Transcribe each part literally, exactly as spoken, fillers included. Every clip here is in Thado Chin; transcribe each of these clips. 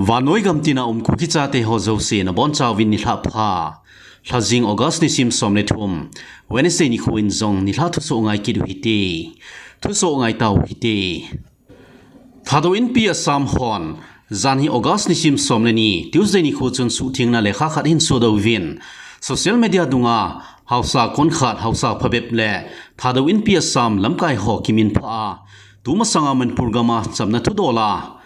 Vannoi gam tina um Kuki chate ho jouse nabonchauvin nilhah pha. Lhajing August nisim som le thum, Wednesday nikho in jong nilhah thusoh ngai kit u hite. Thusoh ngai tau hite. Thadou Inpi Assam hon, janhi August nisim som le ni, Tuesday nikho chun suhthengna lekha khat ahin sodoh uvin, social media dunga haosa konkhat, haosa phabep le Thadou Inpi Assam lamkai ho kiminphah a, tumasanga Manipur gam a chamna thudol a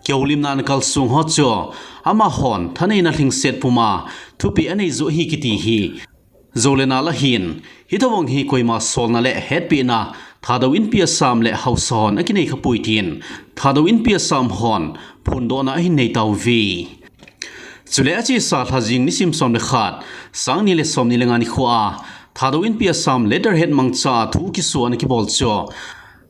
kihoulimna ana kalsong ho chu, amahon thaneina lhingset puma thupeh anei joh ahi kiti hi jou le nal ahin, hitobang hi koima solna le hetpehna Thadou Inpi Assam le haosa hon akinei khapoi tin Thadou Inpi Assam hon phondohna ahin nei tauve. Chule achesa Lhajing nisim som le khat, sang ni le som ni le nga nikho a Thadou Inpi Assam letterhead mangcha a thu kiso ana kibol chu,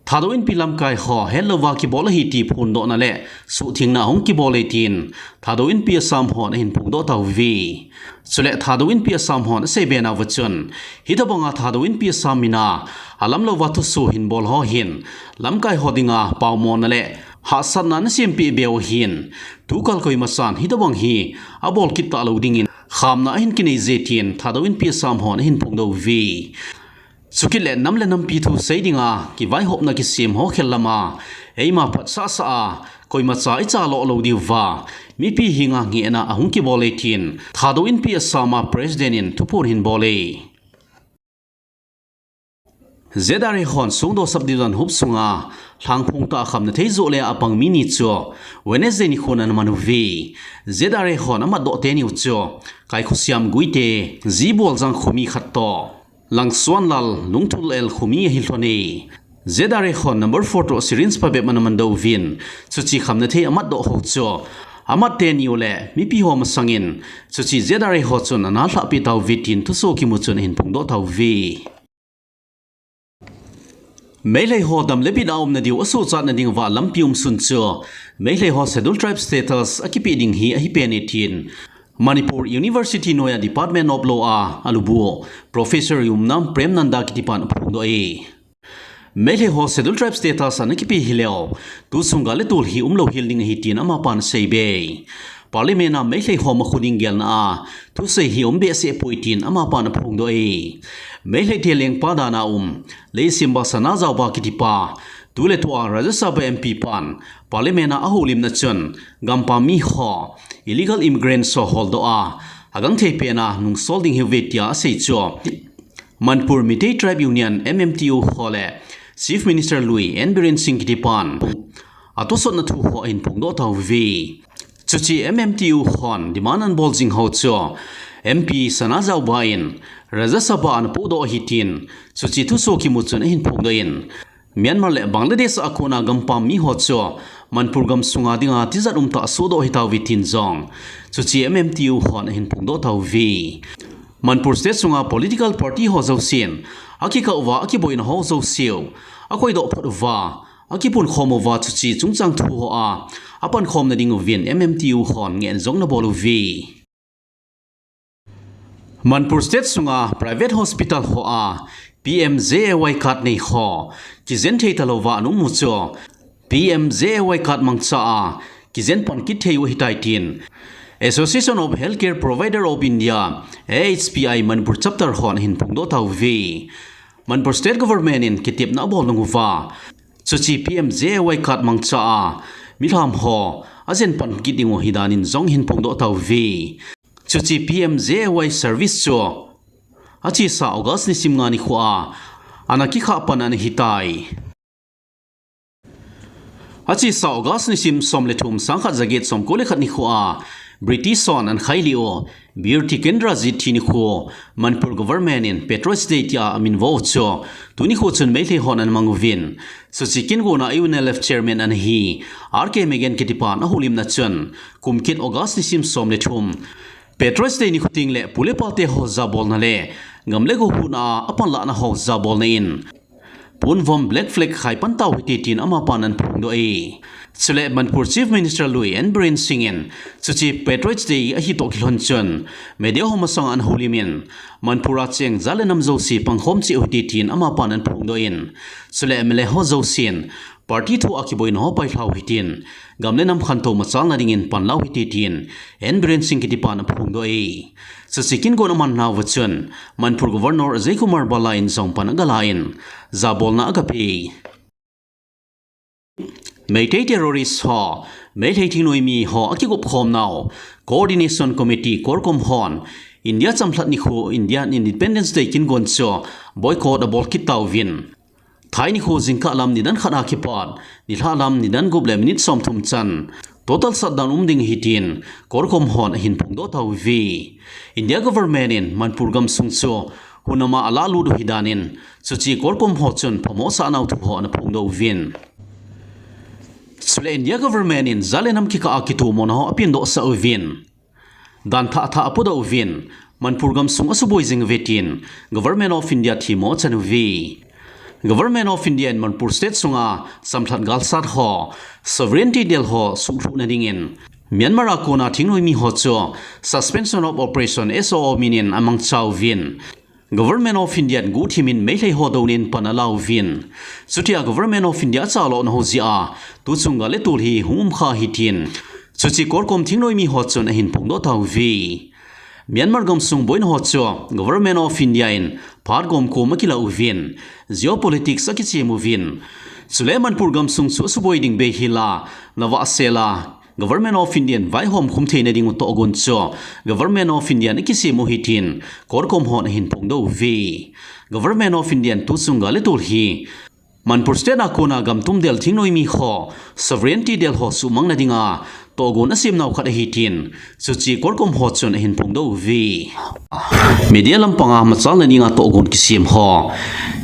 Thadou Inpi lamkai ho hetlouva kibol ahi ti phondohna le suhthengna ahung kibol e tin Thadou Inpi Assam hon ahin phongdoh tauve. Chule Thadou Inpi Assam hon aseibe nauva chun, hitobanga Thadou Inpi Assam mina alamlouva thuso hin bol ho hin lamkai ho dinga paomona le hahsatna ana sempeh beu ahin, tukal koimachan hitobang hi abol kit talou dingin khamna ahin kinei je tin Thadou Inpi Assam hon ahin phongdoh uve. Chukit le nam le nampi thusei dinga kivaihopna kisem ho khel lama eima phatsah sah a, koimacha icha loh lou diuva mipi henga ngehna ahung kibol e tin Thadou Inpi Assam a President in thuphon ahin bol e. Z R A hon songdoh sub division huop sunga lhangphong tah a khamna thei joh le apang mi ni chu Wednesday nikhon ana man uve. Z R A hon amatdoh teni u chu Kaikhosiam Guite, J Boljang khomi khat toh Langsuanlal, Lungthul L khomi ahi lhon e. Z R A hon number four toh syringe phabep ana mandoh uvin, chuche khamna thei amatdoh ho chu amat teni u le mipi ho masangin chuche Z R A ho chun ana lhahpeh tauve tin thusoh kimu chun ahin phongdoh tauve. Meilhei ho dam le bit a umna diu asochatna dinguva lampi umsun chu Meilhei ho Scheduled Tribe status akipeh ding hi ahi pen e tin Manipur University noiya Department of Law a alubu Professor Yumnam Premnanda kitipan aphongdoh e. Meilhei ho Scheduled Tribe status ana kipeh hileu, tusung gal le tol hi umlou hel ding ahi tin amapan aseibe. Parliament a Meilhei ho makhu ding gelna a thusei hi um behseh poi tin amapan aphongdoh e. Meilhei te lengpa dan a um Leishemba Sanajaoba kitipa, tuletua Rajya Sabha M P pan Parliament a ahoulimna chun gampam mi ho, illegal immigrants ho holdoh a, agangthei pen a nungsol ding ahiuve tia asei chu Manipur Meitei Tribe Union, M M T U ho le Chief Minister lui N Biren Singh kitipan atosotna thu ho ahin phongdoh tauve. Chuche M M T U hon demand ana bol jing ho chu M P Sanajaoba in Rajya Sabha a ana pohdoh ahi tin chuche thusoh kimu chun ahin phongdoh in, Myanmar le Bangladesh a kona gampam mi ho chu Manipur gam sunga dinga tijat umtah sohdoh ahitauve tin jong chuche M M T U hon ahin phongdoh tauve. Manipur State sunga political party ho jousen akikah uva akiboina ho jouseu akoidoh phot uva akipunkhom uva chuche chungchang thu hoa apankhomna dinguvin M M T U hon ngehna jong ana bol uve. Manipur State sunga private hospital hoa P M J A Y card nei ho kijen thei talouva ana um u chu P M J A Y card mangcha a kijen pan kit thei u ahitai tin Association of Healthcare Provider of India, A H P I Manipur Chapter hon ahin phongdoh tauve. Manipur State Government in kitepna abol nung uva, chuche P M J A Y card mangcha a milham ho ajen pan kit ding u ahi danin jong ahin phongdoh tauve. Chuche P M J A Y service chu achesa August nisim nga nikhoa ana kikhah pan ana hitai. Achesa August nisim som le thum, sangkhat jaget somko le khat nikhoa British hon ana khailih u Birti Kendra Jeet thi nikho Manipur government in Patriots Day tia amin vo u chu tuni nikho chun Meitei hon ana mang uvin, chuche kingona U N L F chairman ana hi R K Magan kitipan ahoulimna chun kum kit August nisim som le thum Patriots Day nikho tengle pu le pate ho jabolna le gam le go huhna a panlahna ho jabolna in ponvom, black flag khai pan tau hite tin amapan ana phongdoh e. Chule Manipur Chief Minister lui N Biren Singh in chuche Patriots Day ahi toh kilhon chun media ho masang ana houlim in, Manipur a cheng jat le nam jouse pangkhom cheh u hite tin amapan ana phongdoh in, chule M L A ho jousen party thua kiboina ho pailhau hitin, gam le nam khantou machalna dingin panlau hite tin N Biren Singh kitipan aphongdoh e. Chuche kin gon aman nauva chun Manipur Governor Ajay Kumar Bhalla in jong pan agala in, jabolna agapei. Meitei terrorist ho, Meitei thingnoimi ho akigop khomnau Coordination Committee, CORCOM hon India chamlhat nikho, Indian Independence Day kin gon chu boycott abol kit tauvin, thai nikho jingkah lam nidan khat a kipat nilhah lam nidan gup le minute somthum chan total shutdown um ding ahi tin CORCOM hon ahin phongdoh tauve. India government in Manipur gamsung chu hunam a alalut u ahi danin, chuche CORCOM ho chun phamo asahnau thu ho ana phongdoh uvin. Chule India government in jat le nam kikah a kitomona ho apendohsah uvin, dan thah thah apodoh uvin, Manipur gamsung asuboi jing uve tin Government of India themmo achan uve. Government of India in Manipur State sunga chamlhat galsat ho, sovereignty del ho suhlhuhna dingin Myanmar a kona thingnoimi ho chu Suspension of Operation, S O O min in amangchauvin, Government of India in guhthim in Meitei ho douna in pan alauvin. Chutia Government of India achalhahna ho jeh a tuchung gal le tol hi hung umkha ahi tin chuche CORCOM thingnoimi ho chun ahin phongdoh tauve. Myanmar gamsung boina ho chu Government of India in phat gomkom akilah uvin, geopolitics akichem uvin. Chule Manipur gamsung chu asuboi ding bei hila, navahsela Government of India in vaihom khum theina dingu tohgon chu Government of India in akisem u ahi tin CORCOM hon ahin phongdoh uve. Government of India in tuchung gal le tol hi Manipur State a kona gamtum del thingnoimi ho, sovereignty del ho suhmangna dinga tohgon asemnau khat ahi tin chuche CORCOM ho chun ahin phongdoh uve. Media lampanga machalna dinga tohgon kisem ho,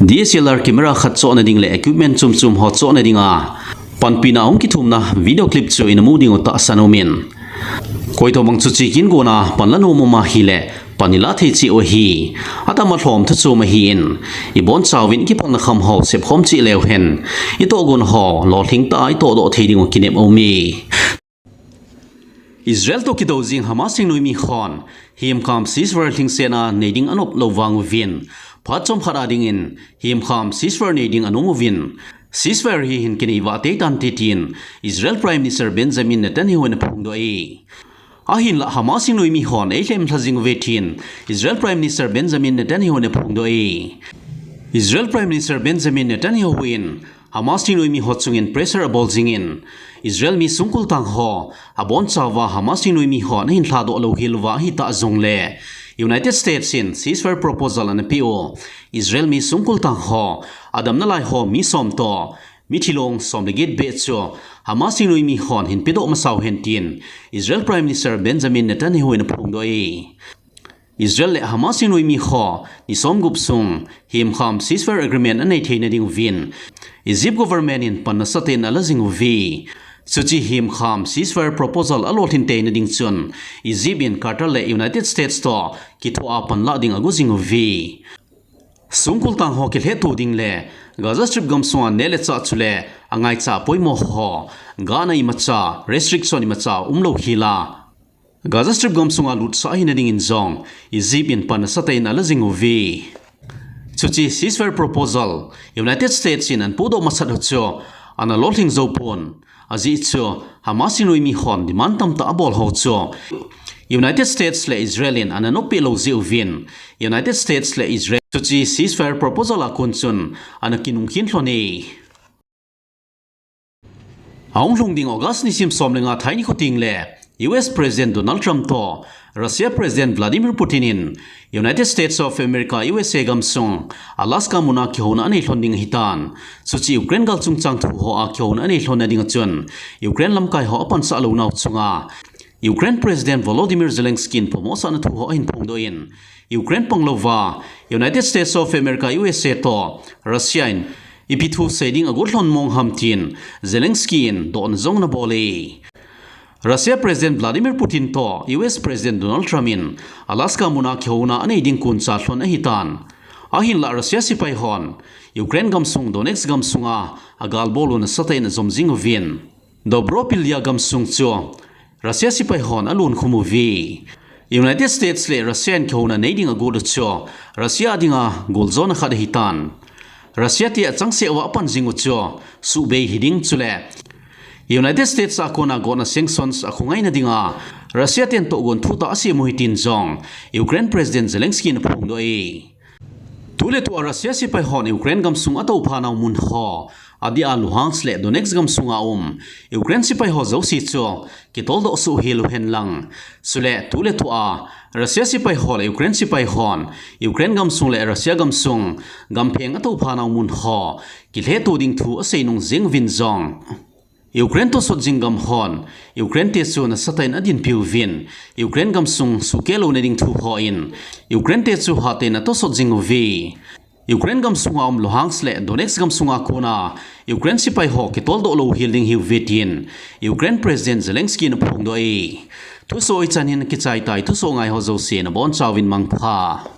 D S L R camera khat chohna ding le equipment chomchom ho chohna dinga panpina hung kithumna video clip chu ina mu dingu tahsan aumin. Koitobang chuche kin gona panla nom um ahile, pan ila thei cheh u ahi. Atama lhom thu chom ahin, ibonchauvin kipalna kham ho sepkhom cheh leu hen, itohgon ho lolhing tah a itohdoh thei dingu kinep aume. Israel toh kidou jing Hamas thingnoimi hon himkham ceasefire lhingsetna nei ding anop lou vang uvin, phat chomkhat a dingin himkham ceasefire nei ding anom uvin, ceasefire hi hin kinei vah tei tante tin Israel Prime Minister Benjamin Netanyahu in aphongdoh e. Ahinlah Hamas thingnoimi hon eilhem lha jing uve tin Israel Prime Minister Benjamin Netanyahu in aphongdoh e. Israel Prime Minister Benjamin Netanyahu in Hamas thingnoimi ho chungin pressure abol jingin, Israel mi songkul tang ho abonchauva Hamas thingnoimi hon ahin lhadoh lou hel uva ahitah jongle, United States in ceasefire proposal ana peh u, Israel mi songkul tang ho, adamna lai ho mi som toh mithi long som le get beh chu Hamas thingnoimi hon hin pedoh masa uhen tin Israel Prime Minister Benjamin Netanyahu in aphongdoh e. Israel le Hamas thingnoimi ho ni somgup sung himkham ceasefire agreement anei theina ding uvin Egypt government in pan nasatah in ala jing uve. Chuche himkham ceasefire proposal alolhin teina ding chun Egypt in Qatar le United States toh kithoa panlah ding ago jing uve. Songkul tang ho kilhetto ding le Gaza Strip gamsunga neh le chah chule angaicha poimo ho, gahna imacha restriction imacha umlou hela, Gaza Strip gamsunga lutsah ahina dingin jong Egypt in pan nasatah in ala jing uve. Chuche ceasefire proposal United States in ana podoh masat u chu ana lolhing jou pon. Ajeh chu Hamas thingnoimi hon demand tamtah abol ho chu United States le Israel in ana noppeh lou jeh uvin, United States le Israel chuche ceasefire proposal a kon chun ana kinungkhen lhon e. Ahung lhung ding August nisim som le nga thai nikho teng le U S President Donald Trump toh Russia President Vladimir Putin in United States of America, U S A gamsung Alaska muna kihouna anei lhon ding ahitan. Chuche Ukraine gal chungchang thu hoa kihouna anei lhonna dinga chun Ukraine lamkai ho apansah lounau chunga Ukraine President Volodymyr Zelensky in phamo asahna thu ho ahin phongdoh in, Ukraine panglouva United States of America, U S A toh Russia in ipi thu sei ding agot lhon mong ham tin Zelensky in dohna jong ana bol e. Russia President Vladimir Putin toh U S President Donald Trump in Alaska muna kihouna anei ding koncha lhon ahitan. Ahinlah Russia sepai hon Ukraine gamsung Donetsk gamsunga agalbol u nasatah in ajom jing uvin, Dobropilya gamsung chu Russia sepai hon alunkhum uve. United States le Russia in kihouna nei ding agot u chu Russia dinga goljona khat ahitan, Russia te achangseh uva apan jing u chu suhbei hiding chule United States a kona gotna sanctions akhongaina dinga Russia ten tohgon thutah asem u ahi tin jong Ukraine President Zelensky in aphongdoh e. Tuletua Russia sepai hon Ukraine gamsung atoupha nau mun ho, adeh a Luhansk le Donetsk gamsunga um Ukraine sepai ho jouse chu kitoldoh soh hel u hen lang, chule tuletua Russia sepai ho le Ukraine sepai hon Ukraine gamsung le Russia gamsung gampheng atoupha nau mun ho kilheto ding thu asei nung jeng uvin jong Ukraine tosot jing gam hon Ukraine te chu nasatah in adinpi uvin, Ukraine gamsung suhkeh louna ding thu hon Ukraine te chu hatah in atosot jing uve. Ukraine gamsunga um Luhansk le Donetsk gamsunga kona Ukraine sepai ho kitoldoh lou hel ding ahiuve tin Ukraine President Zelensky in aphongdoh e. Thusoh hichan hin kichai tai, thusoh ngai ho jouse nabonchauvin mangpha.